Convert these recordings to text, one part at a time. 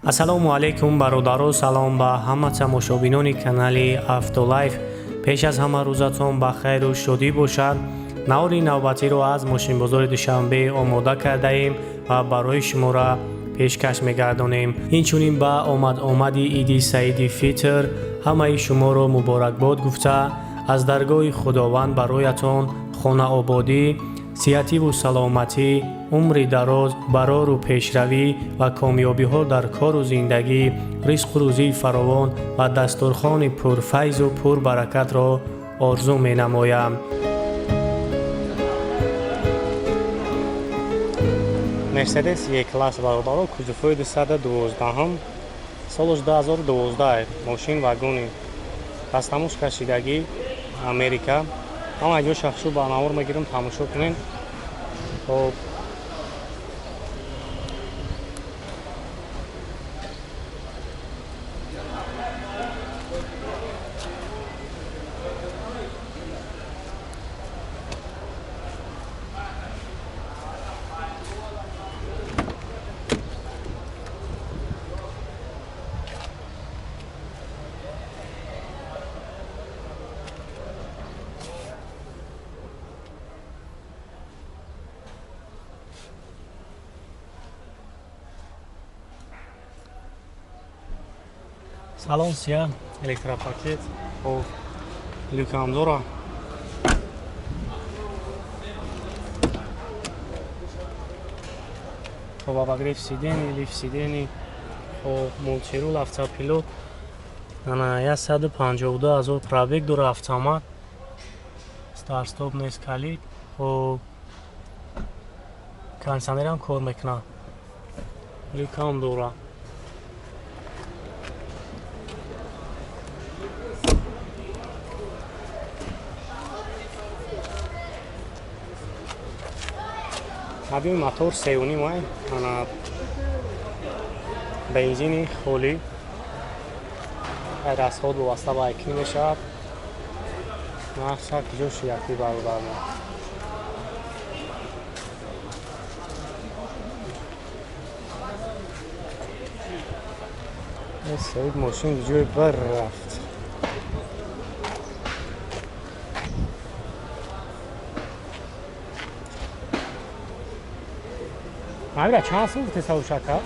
Ассалому алайкум, бародаро, салом ба ҳама тамошобинони канали Автолайф. Пеш аз ҳама рӯзатон ба хайру шодӣ бошад. Навори навбатиро аз мошинбозори Душанбе омода кардаем ва барои шуморо пешкаш мегардонем. Инчунин ба омад-омади Иди Саиди Фитр ҳамаи шуморо муборакбод гуфта, аз даргоҳи Худованд бароятон хонаободӣ, сиҳативу саломатӣ, умри дароз, барору пешравӣ ва комёбиҳо дар кору зиндагӣ, ризқу рӯзии фаровон ва дастурхони пурфайзу пурбаракатро орзу менамоям. Мерседес Е класс, бародаро, кузовҳои 212, солаш 2012, мошин вагони дастамош кашидагӣ, Америка. Ҳама ҷо шахшу ба навор мегирам, тамошо кунем. Хоб, салон сия, электропакет, хоб, люкам дора. Хоб, обогрев сидений, лифт сидений, хоб, мультирул, автопилот. Ана 152 ҳазор пробег дора, автомат, старт-стоп нест, калид, хоб, кондиционерам кор мекунад, люкам дора. Объёми мотор 3,5 ай, ана бензини холӣ, расход вобаста ба айкӣ мешавад. Нархша куҷо шиякӣ, бародармо? Соҳиб мошин ҷой бар рафт. Амира, чанд сум гуфти савушака?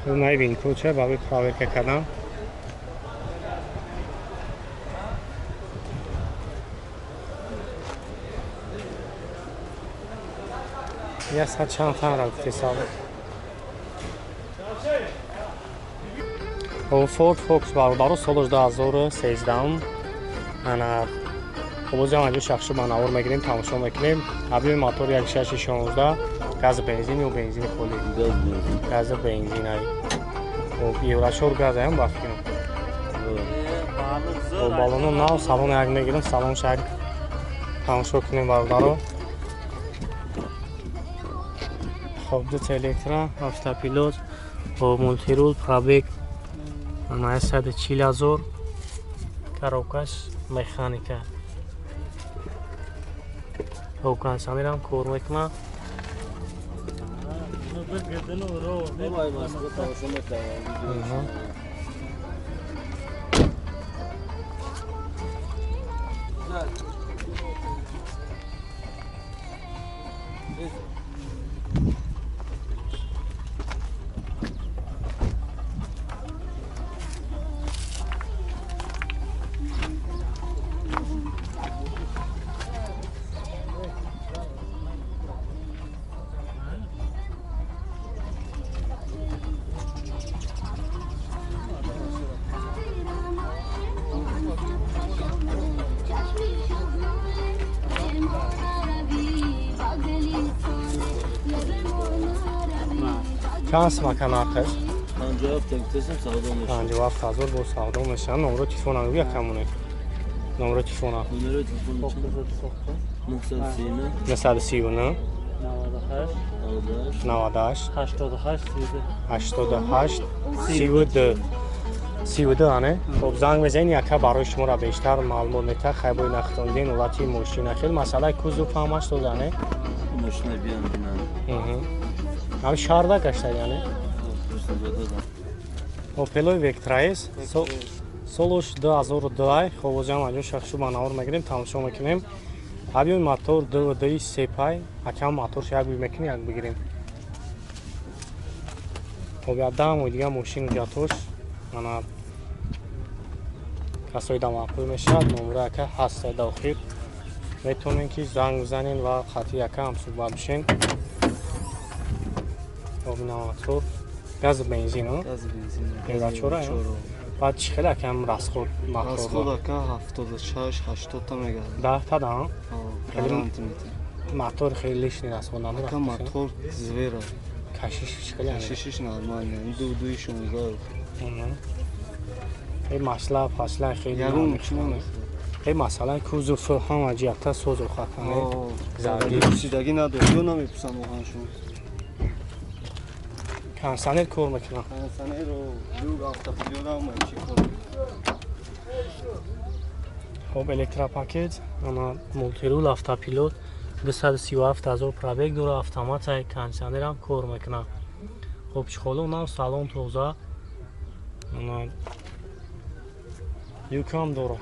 Наибин куча барои проверка кардан. Я сад чанд танра гуфти сав. Ford Focus, бародаро, солаш 2013. Ана обозиам аҷо шахшу ба навор мегирем, тамошо мекунем. Объёми мотор 1.6 16, гази бензин ё бензини холӣ? Гази бензин ай. Хоб, евро 4 газ аям ба фикрам. Хоб, балоно нав, салон як мегирем, салон шак тамошо кунем, бародаро. Хоб, дута электро, автопилот, хоб, мультирул, пробег ана 140 ҳазор, коробкаш механика. Хоб, кондиционерам кор мекунад. Чанд сумака нархаш? 57 савдо мешавад. 57 ҳазор бо савдо мешавад. Номро телефона мегӯ, якамоне. Номро телефона. Номерои телефон 939. 939. 98. 98. 88 32. 88 32. 32 ане? Хоб занг мезанед, яка барои шуморо бештар маълумот метаҳад. Хайбои нахтондин ҳолати мошина. Хел масъалаи кузов ҳамаш додане? Мошина биён бинан. Ҳам шаҳрда гаштад яне? Опелои Vectra S солуш 2002. Хоб озам аҷо шахшу ба навор мегирем, тамошо мекунем. Ҳабиён мотор 2 сепай, акам моторш як би мекунем, як бигирем. Хоб ядам дига мошин ҷатош ана касои да маъқул мешавад, номра яка ҳаст дохил. Метавонем ки занг бизанем ва хати яка ҳам суҳбат бишем. Хоб ина мотор газ бензин, Газ бензин. Евро 4. Баъд чӣ хеле акам расход мотор? Расход ака 76 80 та мегардад. 10 та да? Гаранти метавад. Мотор хеле лишний расход надорад. Ака мотор звера. Кашиш хеле. Кашишиш нормально. 2 16. Эй масла фасла хеле. Ягон чӣ намехӯрад. Эй масалан кузов ҳама ҷиҳатта созу хатане. Зарги пӯсидагӣ надорад, ё намепӯсанд оҳаншон. Кондиционер кор мекунад. Кондиционеру люк автопилот ҳама чӣ кор мекунад. Хоб электропакет, ана мултирул автопилот 237 000 пробег дорад, автомат кондиционер ҳам кор мекунад. Хоб чхоло нам салон тоза. Ана люк ҳам дорад.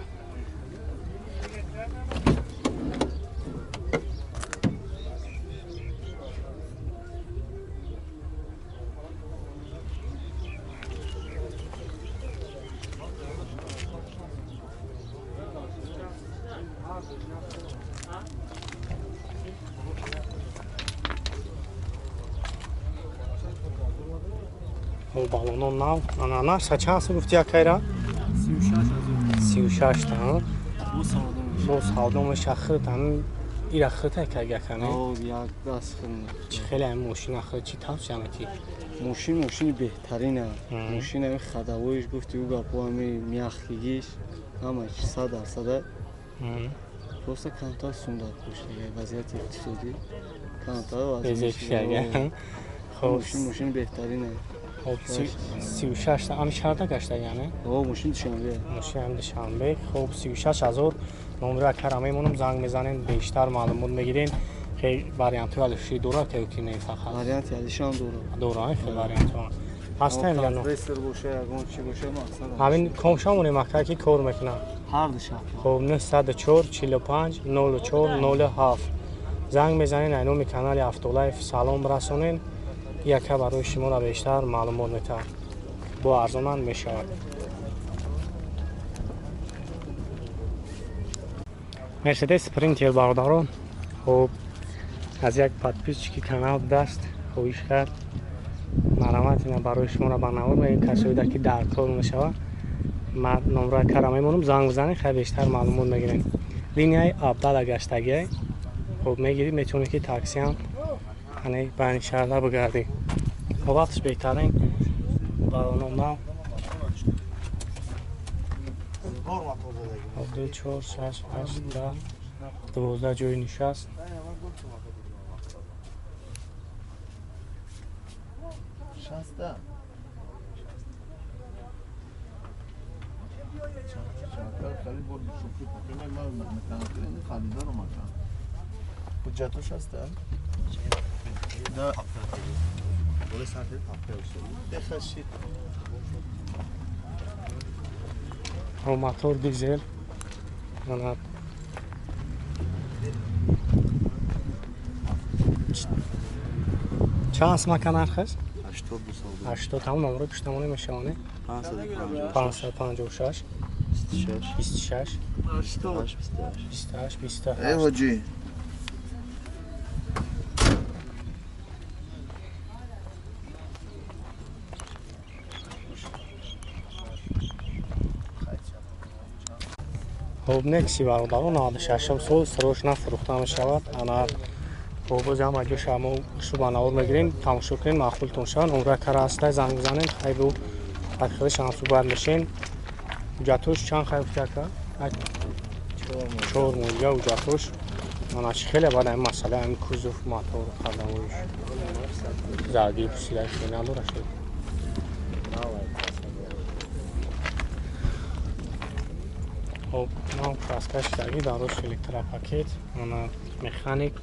Балоно нав. Ана наша чанд сум гуфти якайра? 36 та. Бо савдо меша хирт ҳамин ира хирта кагакане. О, як даст хирт. Чӣ хеле ҳамин мошина хирт чӣ тавсия метӣ? Мошин мошини беҳтарина. Мошин ҳамин хадавоиш гуфти ӯ гапо ҳамин мягкигиш ҳама чи 100%. Просто камтар сум дар пушт вазъияти иқтисодӣ камтар вазъият. Хоб мошин беҳтарина. Хоб 36 та ҳами шаҳрда гашта яъне? О, мошин Душанбе. Мошин ҳам Душанбе. Хоб 36 000 номро акара мемонам, занг мезанем, бештар маълумот мегирем. Хел вариантҳои алиши дорад ки ки не фақат? Варианти алиши ҳам дорад. Дорад, хел вариантҳо. Ҳастем я но. Компрессор боша, ягон чӣ боша, мақсад. Ҳамин комшамонем ака ки кор мекунад. Ҳар ду шаҳр. Хоб 904 45 04 07 занг мезанем, ай номи канали Автолайф салом расонем. Яка барои шуморо бештар маълумот метаҳад. Бо арзонанд мешавад. Мерседес Спринтер бародарон. Хоб аз як подписчики канал даст хоҳиш кард. Марамат ина барои шуморо ба навор мегӯем, касоида ки дар кор мешавад. Ман номро кара мемонам, занг бизанед, хеле бештар маълумот мегирем. Линияи Абдала гаштагиай. Хоб мегирӣ, метавонӣ ки таксиам ане байни шаҳрда бигардӣ. Ҳолатш беҳтарин балоно нав. 2 4 6 8 10 12 ҷои нишаст. Мотор дизел. Чанд сумака нархаш? 82. 80 ҳам номро пуштамонӣ мешавонӣ? 556 26 28 28 28. Эй ҳоҷӣ. Хоб некси бародарон 96 сол срочно фурӯхта мешавад. Ана хоб боз ҳам аҷо шамо шуба навор мегирем, тамошо кунем, маъқултон шавад. Умра кара ҳастай, занг бизанем, хайбу ҳақиқати шансубат мешем. Ҳуҷҷатҳош чанд хай гуфти ака? 4 моҳ дига ҳуҷҷатҳош. Ана чи хеле баъд ҳамин масъала ҳамин кузов мотор хадамоиш зарги пусида ки надора шуд. Хоб, нав краска шидаги, дарош электропакет, ана механик.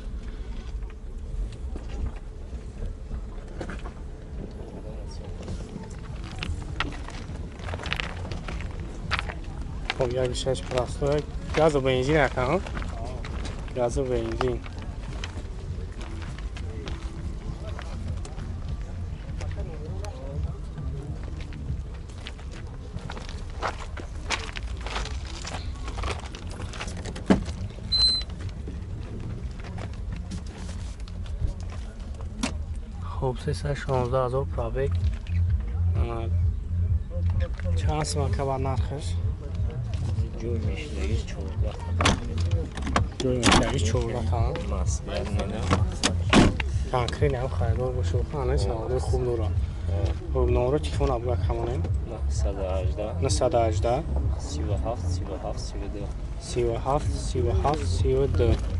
Хоб, як шаш простой. Газу бензин ака, газу бензин. Хоб, 316 000 пробег. Чанд сумака ба нархаш? Ҷой мешидаги 14. Ҷой мешидаги 14 та. Маслиҳат медам. Конкретно ҳам харидор бошад, ана савдои хуб дорад. Хоб, номро телефон абу камонем. 918 918 37 37 32 37 37 32.